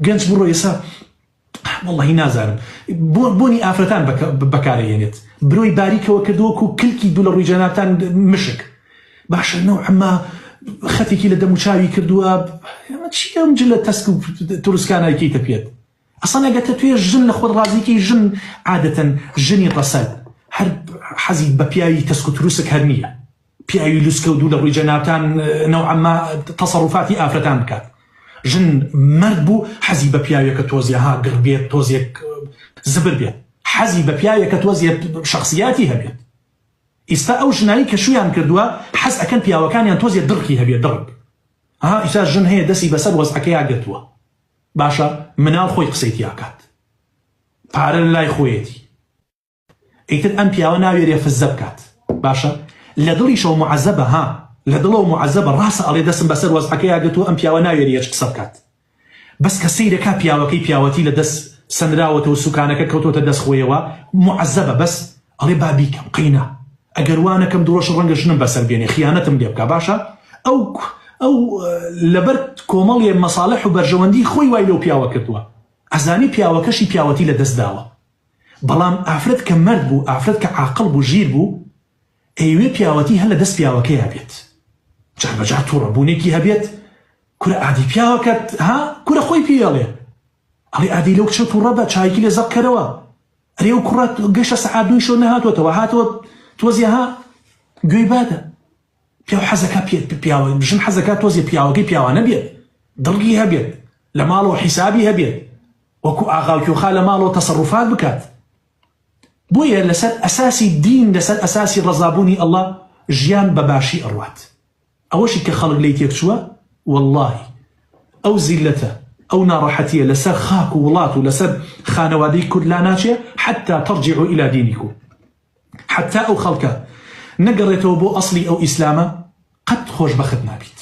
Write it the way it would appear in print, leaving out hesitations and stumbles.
گەنج بڕۆ ئێسا وەڵڵەهی نازانم بۆنی ئافرەتان بەکارەیەنێت برۆی باریکەوە کردووە کو کلکی دوو لە ڕووی جەنابتان مشک باشە نەوعما خەتێکی لە دەموچاوی کردووە ئەمە چی ئەم جلە تەسک و تروسکانای کەیتە پێت ئەسڵەن ئەگەر تەتوێ ژن لە خۆت ڕازیکەی ژن عادەتەن ژنی ڕەسەن هەر حەزی بە پیاوی تەسک و تروسک هەر نییە پیاوی لوسکە و دوو لە ڕووی جەنابتان نەوعەما تەسەڕوفاتی ئافرەتان بکات ژن مەرد بوو حەزی بە پیاوێکە تۆزێ ها گڕ بێت تۆزێک زبر بێت حەزی بە پیاوێکە تۆزێ شخصیاتی هەبێت ئیستا ئەو ژنایی کە شویان کردووە حەز ئەکەن پیاوەکانیان تۆزێ دڕکی هەبێت دڕک ها ئیستا ژن هەیە دەسی بەسەر وەزعەکەیا گرتووە باشە مناڵ خۆی قسەی تیاکات پارە لای خۆیەتی ئیتر ئەم پیاوە ناوێرێ فزە بکات باشە لە دڵیشەوە معەزەبە ها لە دڵەوە معەزەبە ڕاستە ئەڵێ دەستم بەسەر وەزعەکەیا گرتووە ئەم پیاوە ناوێری هێچ قسە بکات بەس کە سەیرەکا پیاوەکەی پیاوەتی لە دەست سەنراوەتەوە سوکانەکە کەوتۆتە دەست خۆیەوە معەزەبە بەس ئەڵێ با بیکەم قەینا ئەگەر وا نەکەم دوڕۆژ ڕەنگە ژنم بەسەر بێنێ خیانەتم لێ بکا باشە ئەو ئەو لەبەر کۆمەڵێ مەساڵح و بەرژەوەندی خۆی وای لەو پیاوە کردووە ئەزانی پیاوەکەشی پیاوەتی لە دەست داوە بەڵام ئافرەت کە مەرد بوو ئافرەت کە عاقڵ بوو ژیر بوو ئەیەوێ پیاوەتی هەر لە دەست پیاوەکەیا بێت جار بە جار توڕە بوونێکی هەبێت کورە ئادی پیاوەکەت ها کورە خۆی پێی ئەڵێ ئەڵێ ئادی لەو کچە توڕە بە چایەکی لێ زەق کەرەوە ئەرێ ئەو کوڕە گەشتە سەعات دووی شەو نەهاتووەتەوە هاتەوە تۆزێ ها گوێی بادە پیاو حەزەکا پیاوە ژن حەزەکا تۆزێ پیاوەکەی پیاوانە بێت دڵگی هەبێت لە ماڵەوە حیسابی هەبێت وەکو ئاغا و کێوخا لە ماڵەوە تەسەڕوفات بکات بۆیە لەسەر ئەساسی دین لەسەر ئەساسی ڕەزابوونی ئەڵڵا ژیان بە باشی ئەڕوات ئەوەشی کە خەڵک لێی تێکچووە وەڵڵاهی ئەو زیللەتە ئەو ناڕەحەتیە لەسەر خاک و وڵات و لەسەر خانەوادەی کورد لاناچێ حەتا تەرجیعو ئیلا دینیکم حەتا ئەو خەڵکە نەگەڕێتەوە بۆ ئەسڵی ئەو ئیسلامە قەت خۆشبەخت نابیت.